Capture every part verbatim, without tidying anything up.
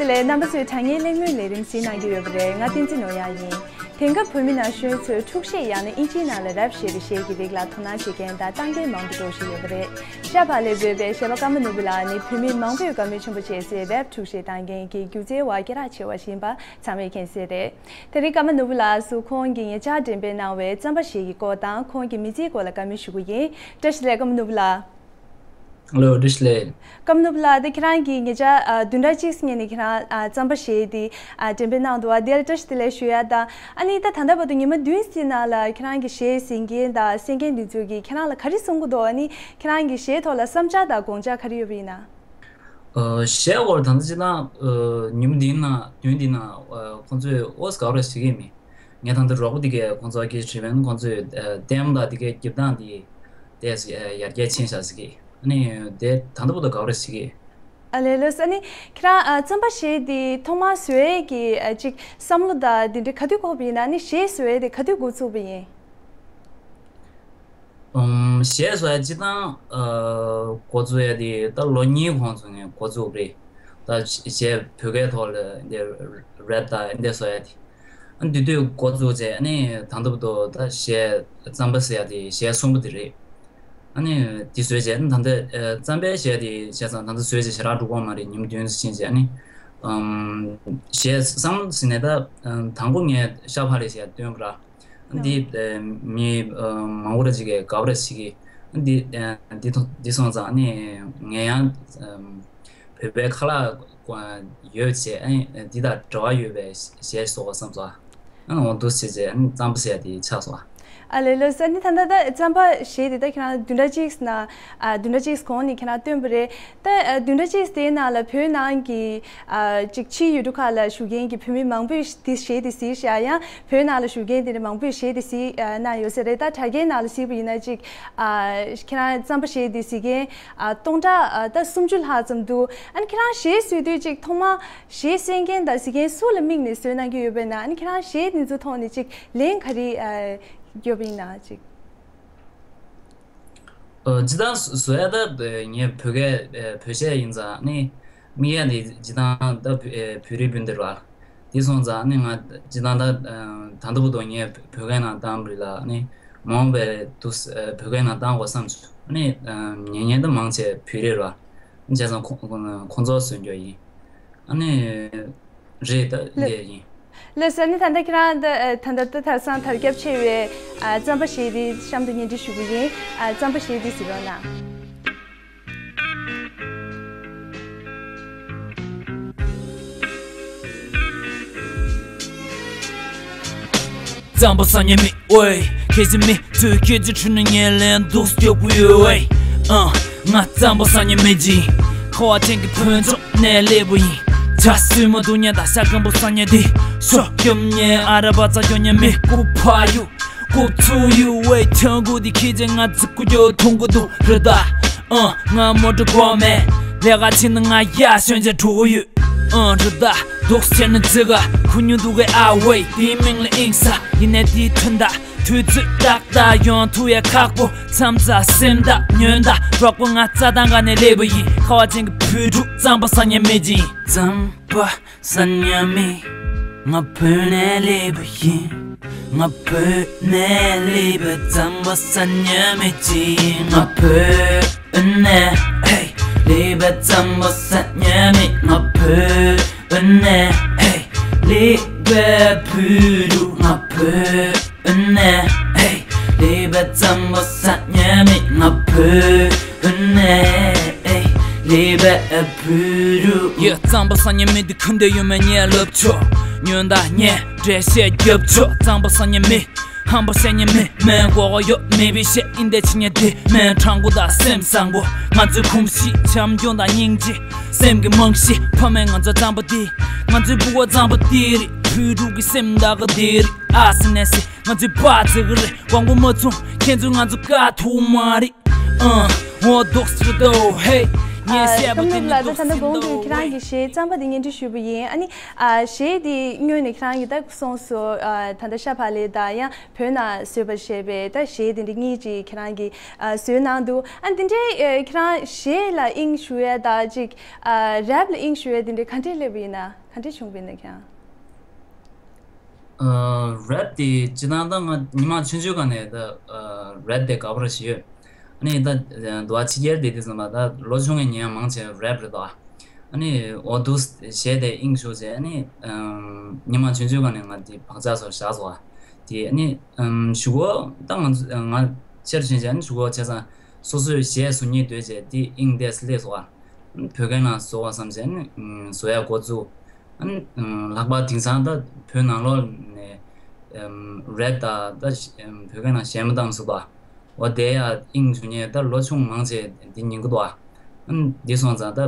ལས། རྣམ་པ་ཚོས་དྲ་བརྙན་གླེང་མོལ་ལས་རིམ་གཟིགས་གནང་གི་ཡོད་པ་རེད། ང་བསྟན་འཛིན་ནོར་གཡང་ཡིན། དེང་སྐབས་བོད་མི་ན་གཞོན་ཚོས་འཁྲུག་གཞས་ཡང་ན་ཨིན་ཇིའི་ནང་ལ་རེབ་ཞེས་པའི་གཞས་ཀྱི་རིགས་ལ་དོ་སྣང་བྱེད་མཁན་དང་བཏང་མཁན་མང་དུ་འགྲོ་བཞིན་ཡོད་པ་རེད། ཤ་བག་ལེབ་བཟོས་པའི་གཞས་པ་ཀརྨ་ནོར་བུ་ལགས་ནི་བོད་མི་མང་པོས་དགའ་མོས་ཆེན་པོ་བྱེད་སའི་རེབ་འཁྲུག་གཞས་བཏང་མཁན་གྱི་སྒྱུ་རྩལ་བ་སྐད་གྲགས་ཆེ་བ་ཞིག་ཡིན་པ་ཚང་མས་མཁྱེན་གསལ་རེད། དེ་རིང་ཀརྨ་ནོར་བུ་ལགས་སུ་ཁོང་གིས་ཉེ་ཆར་འགྲེམས་སྤེལ་གནང་བའི་རྩམ་པ་ཞིག་གི་སྐོར་དང་ཁོང་གི་མི་ཚེའི་སྐོར་ལ་བཀའ་མོལ་ཞུ་གི་ཡིན། བཀྲ་ཤིས་བདེ་ལེགས་ཀརྨ་ནོར་བུ་ལགས། ལོ། བཀྲ་ཤིས་བདེ་ལེགས། ཀརྨ་ནོར་བུ་ལགས། ད་ཁྱེད་རང་གིས་ཉེ་ཆར་ཨ་བདུན་ཕྲག་གཅིག་སྔོན་ནས་ཁྱེད་རང་ཨ་རྩམ་པ་ཞིག་དེ་ཨ་འགྲེམས་སྤེལ་གནང་འདུག་བ། དེ་ལ་བཀྲ་ཤིས་བདེ་ལེགས་ཞུ་ཡ་དང་། ཨ་ནི་ད་ད་ལྟ་བར་དུ་ཉི་མ་བདུན་ཙམ་ནང་ལ་ཁྱེད་རང་གི་གཞས་གཟིགས་མཁན་དང་གསན་མཁན་འདི་ཚོ་གིས་ཁྱེད་རང་ལ་ག་རེ་གསུང་གི་འདུག་ཨ་ནི་ཁྱེད་རང་གི་གཞས་ཐོག་ལ་བསམ་འཆར་དང་དགོངས་འཆར་ག་རེ་ཡོད་པ་ཡིན་ན། ཨ་གཞས་སྐོར་ད་ལྟ་སྤྱིར་བཏང་ཨ་ཉིན་མོ་འདིའི་ནང་བདུན་འདིའི་ནང་ཨ་ཁོང་ཚོས་ཨོ་ཙི་ག་རེ་བྱེད་ཀྱི་མེད། ངས་ད་ལྟ་རོགས་པ་དེ་གས་ཁོང་ཚོ་སྐད་ཆ་དྲིས་པས་ཁོང་ཚོས་ཨ་ལྟད་མོ་དང་དེ་གས་རྒྱབ་སྟངས་དེ་དེ་ཡར་རྒྱས་ཕྱིན་བཞག་ཟེར་གི། ཨ་ནི་དེ་ད་ལྟ་བར་དུ་ག་རེ་བྱེད་ཀྱི། ཨ་ལས་ལོས། ཨ་ནི་ཁྱེད་རང་ཨ་རྩམ་པ་གཞས་དེ་ཐོག་མར་བཟོ་ཡས་ཀྱི་ཨ་ཅིག་བསམ་བློ་དང་དེ་འདྲ་ག་དུས་འཁོར་བ་ཡིན་ན། ཨ་ནི་གཞས་བཟོ་ཡས་དེ་ག་དུས་འགོ་ཚུགས་པ་ཡིན། ཨུམ། གཞས་བཟོ་ཡ་སྤྱིར་བཏང་ཨ་འགོ་བཙུགས་ཡ་དེ་ད་ལོ་གཉིས་གོང་ཚུགས་ནས་འགོ་བཙུགས་པ་རེད། ད་གཞས་བོད་སྐད་ཐོག་ལ་འདི་རེབ་དང་འདི་བཟོ་ཡ་དེ། ཨ་འདི་དུས་འགོ་བཙུགས་རྗེས་ཨ་ནི་ད་ལྟ་བར་དུ་ད་གཞས་རྩམ་པ་ཟེར་ཡ་དེ་གཞས་གསུམ་པ་དེ་རེད། ཨ་ནི་དེ་བཟོས་རྗེས་ཨ་ནི་ད་ལྟ་ཨ་རྩམ་པའི་གཞས་དེ་བྱས་ཙང་ད་ལྟ་བཟོས་རྗེས་ཞེ་དྲག་འགྲོ་གི་མ་རེད། ཉིན་མོ་བདུན་ཙམ་ཕྱིན་རྗེས་ཨ་ནི་ཨམ་གཞས་བསམ་བློ་ཟིན་ནས་ད་ཨ་དང་པོ་ངས་ཤ་བག་ལེབ་ཞེས་བཏོན་གི་ར། འདི་ཨ་མི་ཨ་མང་པོ་ར་ཅིག་གིས་དགའ་པོ་ར་ཅིག་གིས་འདི་ཨ་འདི་ཐོ་འདི་སོང་ཙང་ཨ་ནི་ངས་ཡང་ཨམ་བོད་པའི་ཁ་ལག་ཡོད་བྱས་ཨ་ནི་འདི་དང་འབྲེལ་བ་ཡོད་པའི་གཞས་བཟོ་དགོས་བསམ་སོང་། ཨ་ནི་འོ་འདུག་བྱས་རྗེས་ཨ་ནི་རྩམ་པ་ཟེར་ཡ་དེ་ཆགས་སོང་། ཨ་ལས་ལོས། ཨ་ནི་ད་ལྟ་ད་རྩམ་པ་གཞས་དེ་ད་ཁྱེད་རང་བདུན་ཕྲག་གཅིག་ནང་ཨ་བདུན་ཕྲག་གཅིག་གོང་ནས་ཁྱེད་རང་བཏོན་པ་རེད། ད་ཨ་བདུན་ཕྲག་གཅིག་དེའི་ནང་ལ་བོད་ནང་གི་ཨ་ཅིག་ཕྱིའི་ཡུལ་གྲུ་ཁག་ལ་བཞུགས་མཁན་གྱི་བོད་མི་མང་པོས་དེ་གཞས་དེ་གཟིགས་ཤག་ཡང་བོད་ནང་ལ་བཞུགས་མཁན་དེ་འདྲ་མང་པོས་གཞས་དེ་གཟིགས་ཨ་གནང་ཡོད་ས་རེད། ད་དྲ་རྒྱའི་ནང་ལ་གཟིགས་པ་ཡིན་ན་ཅིག་ཨ་ཁྱེད་རང་རྩམ་པ་གཞས་དེ་གཟིགས་མཁན་ཨ་སྟོང་ཕྲག་ཨ་ད་སུམ་ཅུ་ལྷག་ཙམ་འདུག་ཨ་ནི་ཁྱེད་རང་གཞས་བཟོས་དུས་ཅིག་ཐོག་མ་གཞས་གསན་མཁན་དང་གཟིགས་མཁན་སུ་ལ་དམིགས་ནས་བཟོས་གནང་གི་ཡོད་པས་ན། ཨ་ནི་ཁྱེད་རང་གཞས་དེ་ཚོ་ཐོག་ནས་ཅིག་ལན་ག་རེ་ཨ་ཡོད་པ་ཡིན་ན་ཅིག་ཨ་སྤྱིར་བཏང་བཟོ་ཡ་ད་ངས་བོད་སྐད་བོད་གཞས་ཡིན་ཙང་ནི་དམིགས་ཡ་ནི་སྤྱིར་བཏང་ད་བོད་རིགས་སྤུན་ཟླ་རེད་བ། དེ་སོང་ཙང་ནི་ང་སྤྱིར་བཏང་ད་ད་ལྟ་བར་དུ་ངས་བོད་སྐད་ནང་བཏང་རེད་ལ་ནི་མ་འོངས་པའི་དུས་བོད་སྐད་ནང་བཏང་དགོས་བསམ་བྱུང་ནི་ཉན་མཁན་ད་མང་ཆེ་བོད་རིགས་རེད་བ། བྱས་ཙང་ཁོ་ཁོང་ཚོ་བཟོ་འགྱོ་ཡིན། ཨ་ནི། རེད་ད་ལེ། ལེ་ཡིན། ལེ་ཟེར་ནི་ད་ལྟ་ཁྱེད་རང་ད་ད་ལྟ་ད་ཐར་སང་དར་ཁྱབ་ཆེ་བའི་ཨ་རྩམ་པ་གཞས་དེ་གཤམ་དུ་སྙན་སྒྲོན་ཞུ་གི་ཡིན། ཨ་རྩམ་པ་གཞས་དེ་གཟིགས་རོགས་གནང་། རྩམ་པ་ཟ་ཉན་མི་ཨོའི། ཁྱེད་ཀྱི་མི་ཚོས་ཁྱེད་ཀྱི་ཁྲོད་ནས་ངའི་ལན་འདུག་སྐྱོབ་དགོས་ཡོད་ཨེ། ཨ། ང་རྩམ་པ་ཟ་ཉན་མི་ཅིག་ཁ་བ་ཅན་གྱི་ཕུན་ཚོགས་ནས་སླེབས་པ་ཡིན། ཇ་སུས་མ་འཐུང་ཉན་དང་ཤ་སྐམ་པོ་ཟ་ཉན་དེ། ཤོ་སྐྱོབ་ཉན་ཨ་ར་བ་ཙ་སྐྱོབ་ཉན་མི་ཀུ་ཕ་ཡུ། ཀུ་ཚུ་ཡུ་ཝེ་ཆང་གུ་དེ་ཁྱེད་ཀྱི་ང་ཙི་ཀུ་ཀྱོ་འཐུང་གི་འདུག་རི་དྭགས། ཨ། ང་མོ་ཊ་གོ་མེད། ལས་ཀ་བྱེད་ན་ང་ཡ་ཤོན་ཆ་དྲུག་ཡོད། ཨ། རི་དྭགས་འདུག་ཟེར་ན་ཙི་ག་ཁུ་ཉུ་འདུག་གི་ཨ་ཝེ་དེའི་མིང་ལ་ཨིང་ས་ཡིན་ནས་དེའི་ཐུན་ད། དུས་ཚོད་ཏག་ཏག་ཡོང་ཐུབ་ཡ་ཁག་པོ། མཚམས་ཚ་སེམས་ཐག་ཉོན་ད་རོགས་པ་ང་རྩ་དང་ག་ནས་སླེབས་པ་ཡིན། ཁ་བ་ཅན་གྱི་བོད་ཕྲུག་རྩམ་པ་ཟ་ཉན་མི་ཅིག་རྩམ་པ་ཟ་ཉན་མི། ང་བོད་ནས་སླེབས་པ་ཡིན། ང་བོད་ནས་སླེབས་པའི་རྩམ་པ་ཟ་ཉན་མི་ཅིག་ང་བོད་ནས་ཧེ་སླེབས་པའི་རྩམ་པ་ཟ་ཉན་མི། ང་བོད་ནས་ཧེ་སླེབས་པའི་བོད་ཕྲུག་ང་བོད་ནས་ཧེ་སླེབས་པའི་རྩམ་པ་ཟ་ཉན་མི། ང་བོད་ནས་ཧེ་སླེབས་པའི་བོད་ཕྲུག་ཡ། རྩམ་པ་ཟ་ཉན་མི་འདི་ཁུ་འདེ་ཡོད་མེད་ངས་ལབ་ཆོག་ཉོན་དང་ཉན་འགྲེལ་བཤད་རྒྱབ་ཆོག་རྩམ་པ་ཟ་ཉན་མི། ཧམ་པ་བཤད་ཉན་མི། མེད་མགོ་གོ་ཡོད་མེད་པའི་བཤད་ཨིན་དེ་ཆི་ཉན་དེ། མེད་དྲང་པོ་དང་སེམས་བཟང་པོ། ང་ཚོའི་གོམས་གཤིས་བྱམས་སྐྱོང་དང་སྙིང་རྗེ། སེམས་ཀྱི་རྨང་གཞི་ཕ་མས་ང་ཚོ་རྩམ་པ་དེ། ང་ཚོའི་ཕྲུ་གུ་རྩམ་པ་དེ་རེད། བོད་ཕྲུག་གི་སེམས་ད་ག་དེ་རེད། ཨ་སི་ནེ་སི། ང་ཚོའི་པ་ཙི་གི་རེད། དབང་པོ་མ་ཚུམ་ཁྱེད་ཚོས་ང་ཚོ་དཀའ་ཐུབ་མ་རེད། ཨ། འོ་འདུག་སེ་རེད་དོ་ཧེ། ཨ། སྐམ་ལུག་ལགས། ད་ད་ལྟ་གོང་གི་ཁྱེད་རང་གི་གཞས་རྩམ་པ་འདི་སྙན་སྒྲོན་ཞུས་པ་ཡིན། ཨ་ནི་ཨ་གཞས་འདི་སྔོན་ནས་ཁྱེད་རང་གིས་ད་གསུངས་སོང་། ཨ་ད་ལྟ་ཤ་བག་ལེབ་དང་ཡང་བོད་ནང་བཟོས་པ་ཞེས་པའི་ད་གཞས་དེ་འདྲ་གཉིས་ཅིག་ཁྱེད་རང་གིས་ཨ་བཟོས་གནང་འདུག་ཨ་འདི་འདྲའི་ཨ་ཁྱེད་རང་གཞས་ལ་དབྱིངས་ཞུགས་ཡ་དང་ཅིག་ཨ་རེབ་ལ་དབྱིངས་ཞུགས་ཡ་དེ་འདྲ་ག་འདྲས་སླེབས་པ་ཡིན་ན། ག་འདྲས་བྱུང་བ་ཡིན་ན་ཁྱེད་རང་། ཨ་རེབ་དེ་སྤྱིར་བཏང་ད་ང་ཉི་མ་ཆུང་ཆུང་སྒང་ནས་ད་ཨ་རེབ་དེ་དགའ་པོ་ར་ཞིག་ཡོད། ཨ་ནི་ད་འདུག་པ་ཕྱི་རྒྱལ་དེ་དུས་ཙམ་པ་ད་ལོ་ཆུང་བའི་ཉན་མང་ཆེ་རེབ་རེད་དོ། ཨ་ནི་འོ་འདུག་གཞས་དེ་དབྱིངས་ཞུགས་བྱས། ཨ་ནི་ཉི་མ་ཆུང་ཆུང་སྒང་ནས་ང་དེ་བག་ཆགས་ཚོ་བཞག་སོང་བ། དེ་ཨ་ནི་གཞུག་གུ་ད་ང་ཚོ་ང་ཆེར་ཕྱིན་བྱས། ཨ་ནི་གཞུག་གུ་བྱས་ཙང་སོ་སོའི་གཞས་བཟོ་སྙིང་འདོད་བྱས། དེ་དབྱིངས་དེ་སླེབས་སོང་བ། བོད་སྐད་ནང་བཟོ་བ་བསམ་བྱས་ནས་བཟོ་ཡ་འགོ་བཙུགས། ཨ་ནི་ལྷག་པར་དེང་སང་ད་བོད་ནང་ལོགས་ནས་རེབ་དང་ད་བོད་སྐད་ནང་གཞས་མ་བཏང་སུ་པ་འོ་དེ་ཡ་དབྱིངས་ཞུགས་མཁན་ད་ལོ་ཆུང་མང་ཆེ་འདི་ཉན་གི་འདུག་ཨ་ནི་འདི་སོང་ཙང་ད་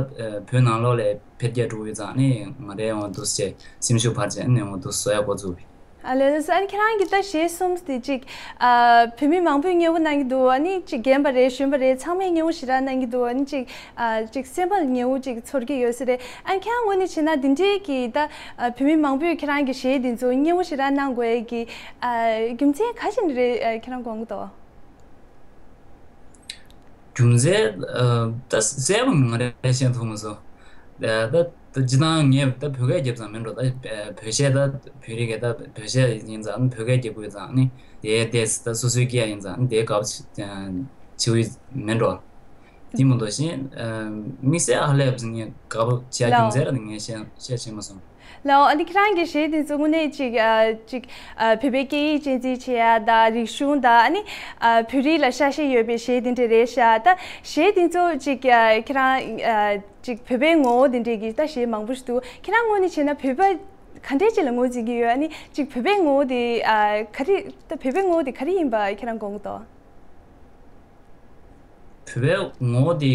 བོད་ནང་ལོགས་ལ་འཕེལ་རྒྱས་འགྲོ་གི་ཡོད་ཙང་ནི་ང་རའི་འོ་འདུག་སེ་སེམས་ཤུགས་འཕར་བྱས་ནས་འོ་འདུག་བཟོ་ཡ་འགོ་བཙུགས། ཨ་ལེ་ལགས་སོ། ཨ་ནི་ཁྱེད་རང་གིས་ད་གཞས་གསུམ་དེ་ཅིག་ཨ་བོད་མི་མང་པོས་མཉེས་པོ་གནང་གི་འདུག་ཨ་ནི་ཅིག་རྒན་པ་རེད་གཞོན་པ་རེད་ཚང་མས་མཉེས་པོ་ཞེ་དྲག་གནང་གི་འདུག་ཨ་ནི་ཅིག་ཨ་ཅིག་སེམས་པ་ལ་མཉེས་པོ་ཅིག་ཚོར་གྱི་ཡོད་ས་རེད། ཨ་ནི་ཁྱེད་རང་ངོས་ནས་བྱས་ན་འདི་འདྲའི་གི་ད་ཨ་བོད་མི་མང་པོས་ཁྱེད་རང་གི་གཞས་འདི་ཚོ་མཉེས་པོ་ཞེ་དྲག་གནང་དགོས་ཡ་གི་ཨ་རྒྱུ་མཚན་ག་ཞིག་རེད་ཨ་ཁྱེད་རང་དགོངས་ཀྱི་འདུག་རྒྱུ་མཚན་ཨ་ད་གསལ་པོ་ང་རས་བཤད་ཐུབ་མ་སོང་། ཨ་ད་ད་སྤྱིར་བཏང་ངས་ད་བོད་སྐད་རྒྱབ་ཙང་མིན་འགྲོ། ད་བོད་གཞས་ད་བོད་རིགས་ཀྱི་ད་བོད་གཞས་ཡིན་ཙང་བོད་སྐད་རྒྱབ་དགོས་ཙང་ནི་དེ་དེ་ད་སོ་སོའི་སྐད་ཡིན་ཙང་དེ་དགའ་པོ་བྱེད་ཀྱི་མིན་འགྲོ། དེ་མ་གཏོགས་གཞན་དམིགས་བསལ་ཧ་ལས་པ་ངས་དགའ་པོ་བྱེད་རྒྱུ་མཚན་ར་ངས་བཤད་བཤད་ཤེས་མ་སོང་། ལའོ། ཨ་ནི་ཁྱེད་རང་གི་གཞས་དེ་ཚོ་དངོས་གནས་ཅིག་ཨ་ཅིག་ཨ་བོད་པའི་སྐད་ཡིག་གཅེས་འཛིན་བྱེད་ཡ་དང་རིག་གཞུང་དང་ཨ་ནི་ཨ་བོད་རིགས་ལ་ཤ་ཞེན་ཡོད་པའི་གཞས་དེ་འདྲ་རེད་ཤག་ད་གཞས་དེ་ཚོ་ཅིག་ཨ་ཁྱེད་རང་ཨ་ཅིག་བོད་པའི་ངོ་བོ་དེ་འདྲས་ཀྱི་ད་གཞས་མང་པོ་ཞིག་འདུག་ཁྱེད་རང་ངོས་ནས་བྱས་ན་བོད་པ་ག་འདྲས་ཅིག་ལ་ངོས་འཛིན་གྱི་ཡོད། ཨ་ནི་ཅིག་བོད་པའི་ངོ་བོ་དེ་ཨ་ག་རེ་ད་བོད་པའི་ངོ་བོ་དེ་ག་རེ་ཡིན་པ་ཁྱེད་རང་དགོངས་ཀྱི་འདུག་བོད་པའི་ངོ་བོ་དེ་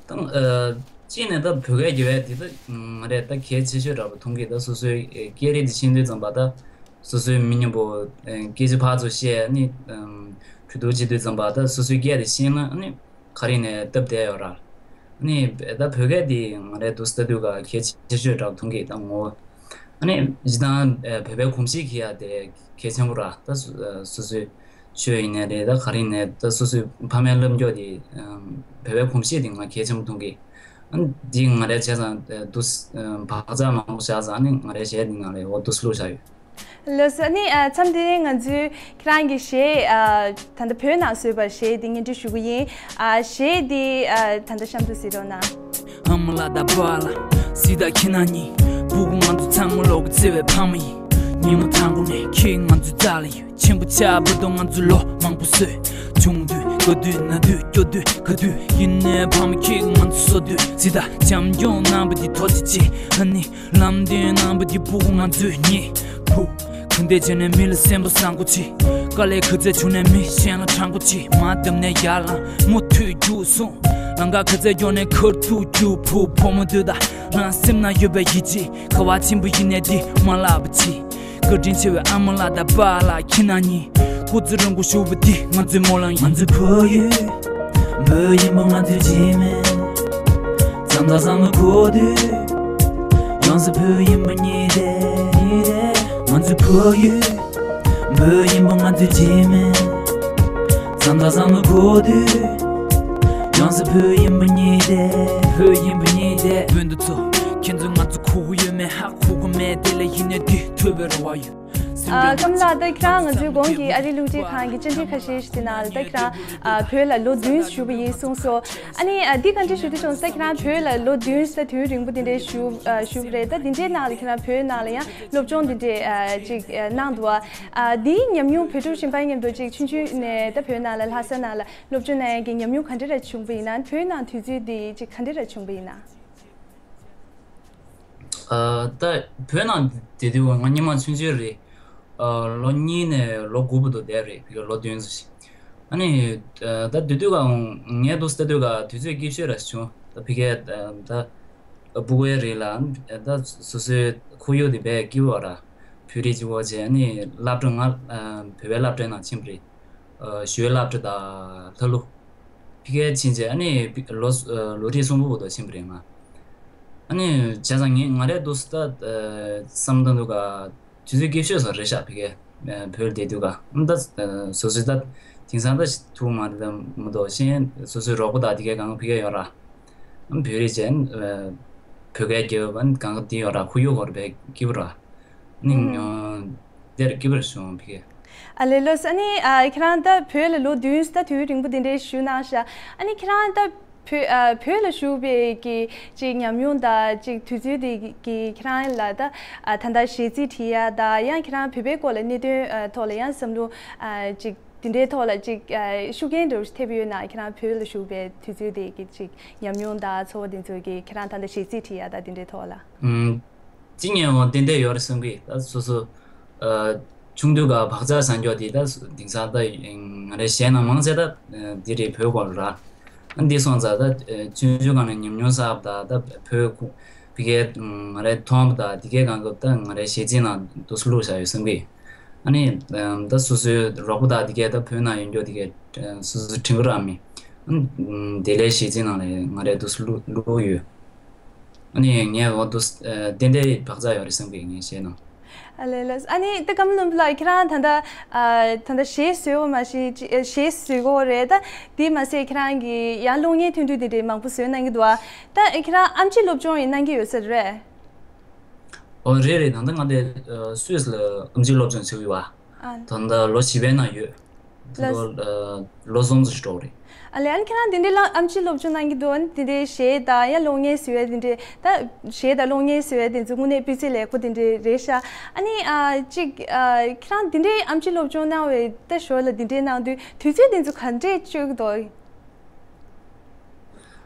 ད་ཨ་གཅིག་ནས་ད་བོད་སྐད་རྒྱབ་ཡ་དེ་ད་ང་རས་ད་གལ་ཆེ་ཤོས་འདྲ་པོ་མཐོང་གི། ད་སོ་སོའི་སྐད་རིགས་དེ་ཤེས་དུས་ཙམ་པ་ད་སོ་སོའི་མི་མཉམ་པོ་སྐད་ཆ་ཕར་ཚུར་བཤད་ནི་གྲོས་བསྡུར་བྱེད་དུས་ཙམ་པ་ད་སོ་སོའི་སྐད་དེ་ཤེས་ན་ནི་ག་རེ་ནས་སྟབས་བདེ་ཡོད་ར། ནི་ད་བོད་སྐད་དེ་ང་རས་འདུག་ལྟ་དུས་ཀ་གལ་ཆེ་ཤོས་འདྲ་པོ་མཐོང་གི། ད་ངོ་བོ། ཨ་ནི་སྤྱིར་བཏང་ཨ་བོད་པའི་གོམས་གཤིས་ཀྱི་ཡ་དེ་གལ་ཆེན་པོ་ར། ད་སོ་ཨ་སོ་སོའི་ཆོས་ཡིན་ནའི་རེད། ད་ག་རེ་ཡིན་ནའི་ད་སོ་སོའི་ཕ་མའི་ལབ་རྒྱུ་དེ་ཨ་བོད་པའི་གོམས་གཤིས་དེ་ང་གལ་ཆེན་པོ་མཐོང་གི། ཨ་ནི་འདི་ང་རས་བྱས་ཙང་ཨ་འདུག་ཨ་བག་ཆགས་མང་པོ་བཞག་ཙང་ཨ་ནི་ང་རའི་གཞས་འདི་ནང་ལ་འོ་འདུག་བླུགས་བཞག་ཡོད། ལགས་སོ། ཨ་ནི་ཨ་མཚམས་འདི་ནས་ང་ཚོས་ཁྱེད་རང་གི་གཞས་ཨ་ད་ལྟ་བོད་ནང་བཟོས་པ་གཞས་འདི་སྙན་སྒྲོན་ཞུ་གི་ཡིན། ཨ་གཞས་འདི་ཨ་ད་ལྟ་གཤམ་དུ་གཟིགས་རོགས་གནང་། ཨ་མ་ལགས་དང་པཱ་ལགས་སྲིད་དང་ཁྱེད་རྣམ་གཉིས། སྤུ་གུ་ང་ཚོ་ཚང་མ་ལོག་གི་བརྩེ་བའི་ཕ་མ་ཡིན། ཉིན་མོ་དང་པོ་ནས་ཁྱེད་ང་ཚོའི་རྩ་ལ་ཡོད། ཆེན་པོ་ཆགས་བར་དུ་ང་ཚོས་ལོ་མང་པོ་བཟོས། ཆུང་དུས་དགའ་དུས་ན་དུས་སྐྱོ་དུས་དགའ་དུས་ཡིན་ནའི་ཕ་མ་ཁྱེད་ང་ཚོ་གསོ་དུས་སྲིད་དང་བྱམས་སྐྱོང་གནང་བ་འདི་ཐུགས་རྗེ་ཆེ། ཨ་ནི་ལམ་སྟོན་གནང་བ་འདི་སྤུ་གུ་ང་ཚོས་རྙེད། ཕུ། གུས་འདུད་བྱས་ནས་མི་ལ་སེམས་པ་བཟང་པོ་བྱེད། དཀའ་ལས་ག་ཚོད་བྱུང་ནའི་མི་གཞན་ལ་དྲང་པོ་བྱེད། མ་བསྡམས་ནས་ཡར་ལངས་མུ་མཐུད་རྒྱུགས་སོང་། ལམ་ཁ་ག་ཚོད་མགྱོགས་ནའི་ཁ་ཐུག་རྒྱུགས། ཕུ་བུ་མོ་འདུག་ད་ང་སེམས་ན་ཡོད་པའི་ཡིད་ཆེས། ག་བ་ཆེན་པོ་ཡིན་ནའི་འདི་མ་བརླག་པ་བྱེད། བཀའ་དྲིན་ཆེ་བའི་ཨ་མ་ལགས་དང་པཱ་ལགས་ཁྱེད་རྣམ་གཉིས། སྐུ་ཚེ་རིང་པོ་བཞུགས་པ་འདི་ང་ཚོའི་སྨོན་ལམ་ཡིན། ང་ཚོའི་བོད་ཡུལ་བོད་ཡིན་པ་ང་ཚོའི་རྗེས་མི། བསམ་དང་བསམ་བློ་འཁོར་དུས། ཡོངས་སུ་བོད་ཡིན་པ་ཉིད་དེ། ང་ཚོའི་བོད་ཡུལ་བོད་ཡིན་པ་ང་ཚོའི་རྗེས་མི། བསམ་དང་བསམ་བློ་འཁོར་དུས། ཡོངས་སུ་བོད་ཡིན་པ་ཉིད་དེ། བོད་ཡིན་པ་ཉིད་དེ། བོད་འདི་ཚོ་ཁྱེད་ཚོས་ང་ཚོ་ཁུག་གི་ཡོད་མེད་ཧ་གོ་གི་མེད། དེ་ལས་ཡིན་ནའི་འདི་ཐོས་པའི་རེ་བ་ཡོད། ཨ་ཀམ་ལགས། ད་ཁྱེད་རང་ང་ཚོའི་གོང་གི་ཨ་རིའི་རླུང་འཕྲིན་ཁང་གི་བཅར་འདྲི་ཁ་ཤས་ཤིག་དེ་ནང་ལ་ད་ཁྱེད་རང་ཨ་བོད་ལ་ལོ་བདུན་བཞུགས་པ་ཡིན་གསུངས་སོང་། ཨ་ནི་ཨ་འདི་བཀའ་འདྲི་ཞུ་དུས་ཙམ་ད་ཁྱེད་རང་བོད་ལ་ལོ་བདུན་ད་དུས་རིང་པོ་དེ་འདྲའི་བཞུགས་ཨ་བཞུགས་པ་རེད། ད་དེ་འདྲའི་ནང་ལ་ཁྱེད་རང་བོད་ནང་ལ་ཡང་སློབ་སྦྱོང་དེ་འདྲའི་ཨ་ཅིག་ཨ་གནང་འདུག་ཨ། ཨ་འདིའི་ཉམས་མྱོང་བོད་ཕྲུག་གཞན་པ་མཉམ་དུ་ཅིག་ཆུང་ཆུང་ནས་ད་བོད་ནང་ལ་ལྷ་ས་ནང་ལ་སློབ་སྦྱོང་གནང་ཡག་གི་ཉམས་མྱོང་ག་འདྲ་ར་བྱུང་པ་ཡིན་ན། བོད་ནང་དུས་ཚོད་འདི་ཅིག་ག་འདྲ་ར་བྱུང་པ་ཡིན་ན། ཨ་ད་བོད་ནང་བསྡད་དུས་ང་སྔོན་མ་ཆུང་ཆུང་རེད། ཨ་ལོ་གཉིས་ནས་ལོ་དགུ་བར་དུ་བསྡད་རེད། ཕ་གིར་ལོ་བདུན་ཙམ་ཞིག་ཨ་ནི་ཨ་ད་དེ་དུས་ཀ་ངས་འདུག་ལྟ་དུས་ཀ་དུས་ཚོད་སྐྱིད་ཤོས་ར་བྱུང་། ད་ཕ་གིར་ཨ་ད་སྤུ་གུའི་རིགས་ལ་ཨ་ད་སོ་སོའི་ཁོར་ཡུག་དེ་དཔེ་སྐྱིད་པོ་ར། བོད་རིགས་གཅིག་པོ་བྱས། ཨ་ནི་སློབ་གྲྭ་ང་ཨ་བོད་པའི་སློབ་གྲྭའི་ནང་ཕྱིན་པ་རེད། ཨ་ཞོལ་སློབ་གྲྭ་དང་ལྷ་ཀླུ། ཕ་གིར་ཕྱིན་རྗེས་ཨ་ནི་ལོ་ལོ་ཁྲི་གསུམ་པོ་བར་དུ་ཕྱིན་པ་རེད་ང་། ཨ་ནི་བྱས་ཙང་ངས་ང་རའི་འདུག་སེ་ད་བསམ་བཏང་དུས་ཀ་དུས་ཚོད་སྐྱིད་ཤོས་སུ་རེད་ཤག་ཕ་གིར་བོད་བསྡད་དུས་ཀ་ཨ་ད་སོ་སོའི་ད་དེང་སང་ད་ཐུག་མ་རེད་མ་གཏོགས་གཞན་སོ་སོའི་རོགས་པ་དང་དེ་གའི་གང་ག་ཕ་གིར་ཡོད་ར། བོད་རིགས་ཅན། བོད་སྐད་རྒྱབ་པ་གང་ག་དེ་ཡོད་ར། ཁོར་ཡུག་སྐོར་བས་སྐྱིད་པོ་ར། ནི་དེར་སྐྱིད་པོ་བྱུང་བ་ཕ་གིར། ཨ་ལེ་ལོས། ཨ་ནི་ཨ་ཁྱེད་རང་ད་བོད་ལ་ལོ་བདུན་ད་དུས་རིང་པོ་འདི་འདྲའི་བཞུགས་གནང་ཤག་ཨ་ནི་ཁྱེད་རང་ད་བོད་ཨ་བོད་ལ་བཞུགས་པའི་གི་ཅིག་ཉམས་མྱོང་དང་ཅིག་དུས་ཚོད་དེ་གི་ཁྱེད་རང་ལ་ད་ཨ་ད་ལྟ་གཞས་ཚིག་བྲིས་ཡ་དང་ཡང་ཁྱེད་རང་བོད་པའི་སྐོར་ལ་གནད་དོན་ཨ་ཐོག་ལ་ཡང་བསམ་བློ་ཨ་ཅིག་དེ་འདྲའི་ཐོག་ལ་ཅིག་ཨ་ཤུགས་རྐྱེན་འདྲ་བོ་ཞིག་ཐེབས་ཡོད་ན། ཁྱེད་རང་བོད་ལ་བཞུགས་པའི་དུས་ཚོད་དེ་གི་ཅིག་ཉམས་མྱོང་དང་ཚོར་བ་དེ་ཚོ་གི་ཁྱེད་རང་ད་ལྟ་གཞས་ཚིག་བྲིས་ཡ་དང་དེ་འདྲའི་ཐོག་ལ། ཨུམ། ཅི་ཉན་འོང་ཏན་ཏན་ཡོད་རེད་བསམ་གི། ད་སོ་སོ་ཨ་ཆུང་དུས་ཀ་བག་ཆགས་བཟང་སྐྱོ་དེ་ད་དེང་སང་ད་ང་རའི་གཞས་ནང་མང་ཆེ་ད་འདི་རེད། བོད་སྐོར་ར། ཨ་འདི་སོང་ཙང་ད་ཆུང་ཆུང་སྒང་ནས་ཉམས་མྱོང་བསགས་པ་དང་ད་བོད་ཁུ་བི་གའི་ང་རའི་མཐོང་བ་དང་དེ་གའི་གང་སྐབས་ད་ང་རའི་གཞས་ཚིག་ནང་དུ་སུ་བླུགས་བཞག་ཡོད་བསམ་གི། ཨ་ནི་ད་སོ་སོའི་རོགས་པ་དང་དེ་གའི་ད་བོད་ནང་ཡོད་འགྱོ་དེ་གའི་སོ་སོ་དྲན་གི་རག་མི། ཨ་ནི་དེ་ལས་གཞས་ཚིག་ནང་ལས་ང་རའི་དུ་སུ་བླུགས་བླུགས་ཡོད། ཨ་ནི་ངས་འོ་དུ་ཏན་ཏན་བག་ཆགས་ཡོད་རེད་བསམ་གི་ངས་གཞས་ནང་། ཨ་ལེ་ལགས། ཨ་ནི་ད་ཀརྨ་ནོར་བུ་ལགས་ཁྱེད་རང་ད་ལྟ་ཨ་ད་ལྟ་གཞས་བཟོས་པ་མ་གཞི་ཅི་གཞས་བཟོས་གོ་རེད། ད་དེ་མ་ཟད་ཁྱེད་རང་གི་ཡང་གློག་བརྙན་ཐུང་ཐུང་དེ་འདྲའི་མང་པོ་བཟོས་གནང་གི་འདུག་ཨ། ད་ཁྱེད་རང་ཨེམ་ཆི་སློབ་སྦྱོང་ཡང་གནང་གི་ཡོད་ས་རེད། ཨོ་རེད་རེད། ད་ལྟ་ང་དེ་སུད་སི་ལ་ཨེམ་ཆི་སློབ་སྦྱོང་བྱེད་ཀྱི་ཡོད་པ། ཨ། ད་ལྟ་ལོ་བཞི་པའི་ནང་ཡོད། ད་ལྟ་ལོ་ལོ་གསུམ་ཙམ་ཞིག་འགྲོ་གི་རེད། ཨ་ལེ། ཨ་ནི་ཁྱེད་རང་དེ་འདྲའི་ལ་ཨེམ་ཆི་སློབ་སྦྱོང་གནང་གི་འདུག་ཨ་ནི་དེ་འདྲའི་གཞས་དང་ཡང་གློག་བརྙན་བཟོ་ཡ་དེ་འདྲའི་ད་གཞས་དང་གློག་བརྙན་བཟོ་ཡ་དེ་ཚོ་དངོས་གནས་སྤུས་ཚད་ལེགས་པོ་དེ་འདྲའི་རེད་ཤག་ཨ་ནི་ཨ་ཅིག་ཨ་ཁྱེད་རང་དེ་འདྲའི་ཨེམ་ཆི་སློབ་སྦྱོང་གནང་བའི་ད་ཞོར་ལ་དེ་འདྲའི་གནང་དུས་དུས་ཚོད་དེ་ཚོ་ག་འདྲས་སྤྱོད་ཀྱི་འདུག་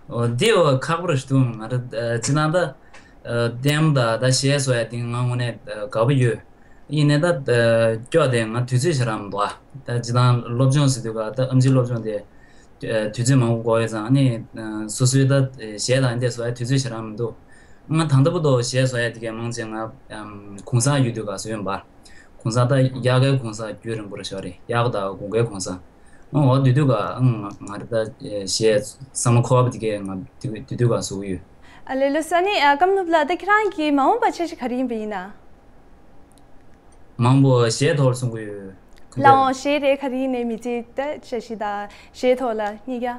འོ་འདི་འོ་ཁག་པོ་རེད་འདུག་ང་རང་ཨ་ཅི་ན་ད་ཨ་ལྟད་མོ་དང་ད་གཞས་བཟོ་ཡ་དེ་ང་དངོས་གནས་ཨ་དགའ་པོ་ཡོད། ཡིན་ནའི་ད་ཨ་སྐྱོ་དེ་ང་དུས་ཚོད་ཞེ་དྲག་མི་འདུག་ཨ། ད་ཅི་ད་སློབ་སྦྱོང་ཟེར་དུས་ཀ་ད་ཨེམ་ཆི་སློབ་སྦྱོང་དེ་ཨ་དུས་ཚོད་མང་པོ་འགོར་ཡོད་ཙང་ཨ་ནི་ཨ་སོ་སོའི་ད་གཞས་དང་འདི་བཟོ་ཡ་དུས་ཚོད་ཞེ་དྲག་མི་འདུག་ང་ད་ལྟ་བར་དུ་གཞས་བཟོ་ཡ་དེ་གའི་མང་ཆེ་ང་ཨམ་གུང་སེང་ཡོད་དུས་ཀ་བཟོས་ཡོད་པ། གུང་སེང་ད་དབྱར་ཁའི་གུང་སེང་རྒྱུན་རིང་པོ་རེད་ཤག་རེད། དབྱར་ཁ་དང་དགུན་ཁའི་གུང་སེང་། ཨང་འོ་དེ་དུས་ཀ་ཨང་ང་ང་རེ་ད་གཞས་བསམ་བློ་འཁོར་བ་དེ་གས་ང་དེ་དེ་དུས་ཀ་བཟོ་གི་ཡོད། ཨ་ལེ་ལགས་སོ། ཨ་ནི་ཨ་ཀརྨ་ནོར་བུ་ལགས། ད་ཁྱེད་རང་གི་མ་འོངས་པ་འཆར་གཞི་ག་རེ་ཡིན་པ་ཡིན་ན། མང་པོ་གཞས་ཐོག་ལ་གསུང་གི་ཡོད། ལགས་འོང་། གཞས་རེད། ག་རེ་ཡིན་ནའི་མི་ཚེ་ད་འཆར་གཞི་དང་གཞས་ཐོག་ལ་གཉིས་ཀ།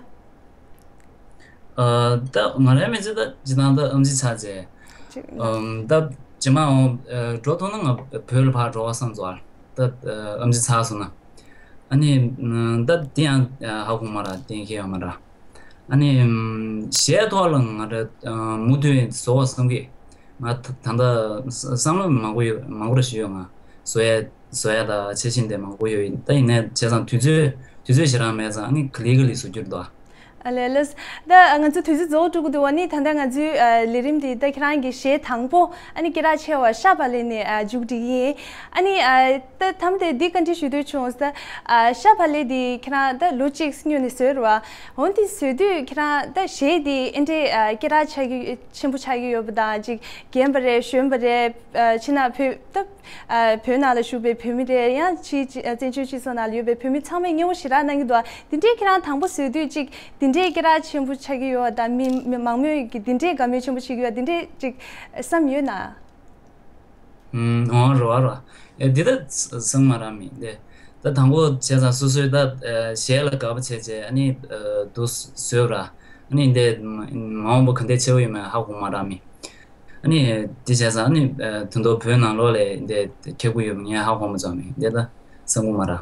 ཨ་ད་ང་རའི་མི་ཚེ་ད་སྤྱིར་བཏང་ད་ཨེམ་ཆི་ཚར་རྗེས། ཅིག་ཨམ་ད་རྗེས་མ་འོང་ཨ་འགྲོ་ཐུབ་ན་ང་བོད་ལ་ཕར་འགྲོ་བ་བསམ་སོང་། ད་ཨ་ཨེམ་ཆི་ཚར་སོང་ན། ཨ་ནི་ཨམ་ད་དེ་ཡང་ཨ་ཧ་གོ་མ་ར་གཏན་འཁེལ་ཡོད་མ་ར། ཨ་ནི་ཨམ་གཞས་ཐོག་ལ་ང་ར་ཨ་མུ་མཐུད་བཟོ་བ་བསམ་གི། ང་ད་ད་ལྟ་བསམ་བློ་མང་པོ་ཡོད། མང་པོ་ར་ཞིག་ཡོད། ང་བཟོ་ཡ་བཟོ་ཡ་ད་ཆེ་ཆེན་དེ་མང་པོ་ཡོད། ད་ཡིན་ནའི་བྱས་ཙང་དུས་ཚོད་དུས་ཚོད་ཞེ་དྲག་མེད་ཙང་ཨ་ནི་ག་ལེ་ག་ལེ་བཟོ་རྒྱུ་རེད་དོ། ཨ་ལེ་ལགས། ད་ང་ཚོ་དུས་ཚོད་རྫོགས་འགྲོ་གི་འདུག་ཨ་ནི་ད་ལྟ་ང་ཚོའི་ཨ་ལས་རིམ་འདི་ད་ཁྱེད་རང་གི་གཞས་དང་པོ་ཨ་ནི་སྐད་གྲགས་ཆེ་བ་ཤ་བག་ལེབ་ནས་ཨ་མཇུག་སྒྲིལ་གྱི་ཡིན། ཨ་ནི་ཨ་ད་མཐའ་མ་དེ་འདི་བཀའ་འདྲི་ཞུ་འདོད་བྱུང་། ད་ཨ་ཤ་བག་ལེབ་འདི་ཁྱེད་རང་ད་ལོ་གཅིག་སྔོན་ནས་བཟོས་རེད་བ། འོ་འདི་བཟོས་དུས་ཁྱེད་རང་ད་གཞས་འདི་ཨེ་འདྲའི་ཨ་སྐད་གྲགས་ཆགས་ཀྱི་ཆེན་པོ་ཆགས་ཀྱི་ཡོད་པ་དང་ཅིག་རྒན་པ་རེད། གཞོན་པ་རེད། ཨ་ཕྱི་ནང་བོད་ད་ཨ་བོད་ནང་ལ་བཞུགས་པའི་བོད་མི་རེད། ཡང་ཕྱི་ཕྱི་ཨ་བཙན་བྱོལ་སྤྱི་ཚོགས་ནང་ལ་ཡོད་པའི་བོད་མི་ཚང་མས་མཉེས་པོ་ཞེ་དྲག་གནང་གི་འདུག་དེ་འདྲའི་ཁྱེད་རང་དང་པོ་བཟོས་དུས་ཅིག་དེ་འདྲའི་སྐད་གྲགས་ཆེན་པོ་ཆགས་ཀྱི་ཡོད་པ་དང་མི་མི་མང་མོས་ཀྱིས་དེ་འདྲའི་དགའ་མོས་ཆེན་པོ་བྱེད་ཀྱི་ཡོད་པ་དེ་འདྲའི་ཅིག་བསམ་ཡོད་ན། ཨུམ། འོ་རེད་བ་རེད་བ། ཨེ་འདི་ད་བསམ་མ་རག་མི་འདི། ད་དང་པོ་བྱས་ཙང་སོ་སོའི་ད་ཨ་གཞས་ལ་དགའ་པོ་བྱས་བྱས་ཨ་ནི་ཨ་འདུག་བཟོས་ར། ཨ་ནི་འདི་མ་འོངས་པ་ག་འདྲ་ཆེ་བོ་ཡོད་མེད་ཧ་གོ་མ་རག་མི། ཨ་ནི་འདི་བྱས་ཙང་ཨ་ནི་ཨ་ད་དུང་བོད་ནང་ལོགས་ལ་འདི་ཁེ་པོ་ཡོད་པ་ངས་ཧ་གོ་མ་ཚོར་མི་འདི་ད་བསམ་གྱི་མ་རག་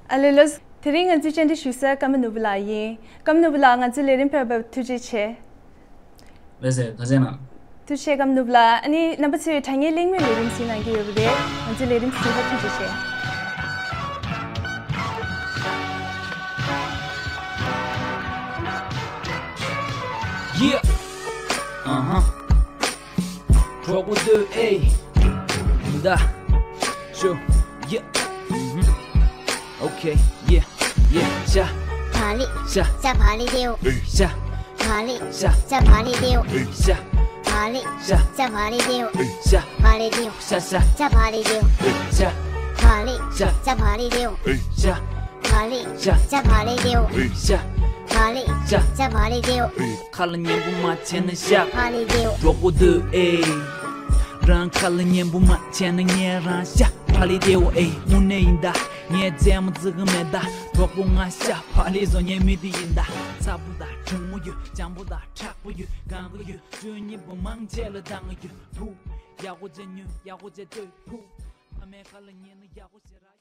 ཨ་ལེ་ལགས། དེ་རིང་ང་ཚོའི་བཅར་འདྲི་ཞུ་ས་ཀརྨ་ནོར་བུ་ལགས་ཡིན། ཀརྨ་ནོར་བུ་ལགས། ང་ཚོའི་ལས་རིམ་ཕེབས་པར་ཐུགས་རྗེ་ཆེ། ལགས་སེ། ཐུགས་རྗེ་གནང་། ཐུགས་རྗེ་ཆེ་ཀརྨ་ནོར་བུ་ལགས། ཨ་ནི་རྣམ་པ་ཚོས་དྲ་བརྙན་གླེང་མོལ་ལས་རིམ་གཟིགས་གནང་གི་ཡོད་པ་རེད། ང་ཚོའི་ལས་རིམ་གཟིགས་པར་ཐུགས་རྗེ་ཆེ། Yeah. Uh-huh. གྲོགས་པོ་འདོད་ཨེ། ད། ཤོ། Yeah. Mm-hmm. Okay. Yeah. Yeah. ཤ། བག་ལེབ། ཤ། ཤ་བག་ལེབ་དེའོ། ཤ། བག་ལེབ། ཤ། ཤ་བག་ལེབ་དེའོ། ཤ། བག་ལེབ། ཤ། ཤ་བག་ལེབ་དེའོ། ཤ། བག་ལེབ་དེའོ། ཤ། ཤ། ཤ་བག་ལེབ་དེའོ། ཤ། བག་ལེབ། ཤ། ཤ་བག་ལེབ་དེའོ། ཤ། བག་ལེབ། ཤ། ཤ་བག་ལེབ་དེའོ། ཤ། ཕ་ལེ། ཤ། ཤ་ཕ་ལེ་དེའོ། ཁ་ལ་ཉན་པོ་མ་བྱས་ན་ཤ། ཕ་ལེ་དེའོ། གྲོགས་པོ་དུ་ཨེ། རང་ཁ་ལ་ཉན་པོ་མ་བྱས་ན་ངས་རང་ཤ། ཕ་ལེ་དེའོ་ཨེ། དངོས་གནས་ཡིན་ད། ངས་རྩེད་མོ་རྩེ་གི་མེད་ད། གྲོགས་པོ་ང་ཤ། ཕ་ལེ་བཟོ་ཉན་མི་དེ་ཡིན་ད། ཚ་པོ་ད། གྲང་མོ་ཡོད། འཇམ་པོ་ད། མཁྲེགས་པོ་ཡོད། གང་གི་ཡོད། ཆོས་ཉིད་པོ་མང་ཆེ་ལ་དང་གི་ཡོད། ཕུ། ཡག་པོ་བྱས་ཉོན། ཡག་པོ་བྱས་ལྟོས། ཕུ། ཕ་མའི་ཁ་ལ་ཉན་ན་ཡག་པོ་བྱས་ར།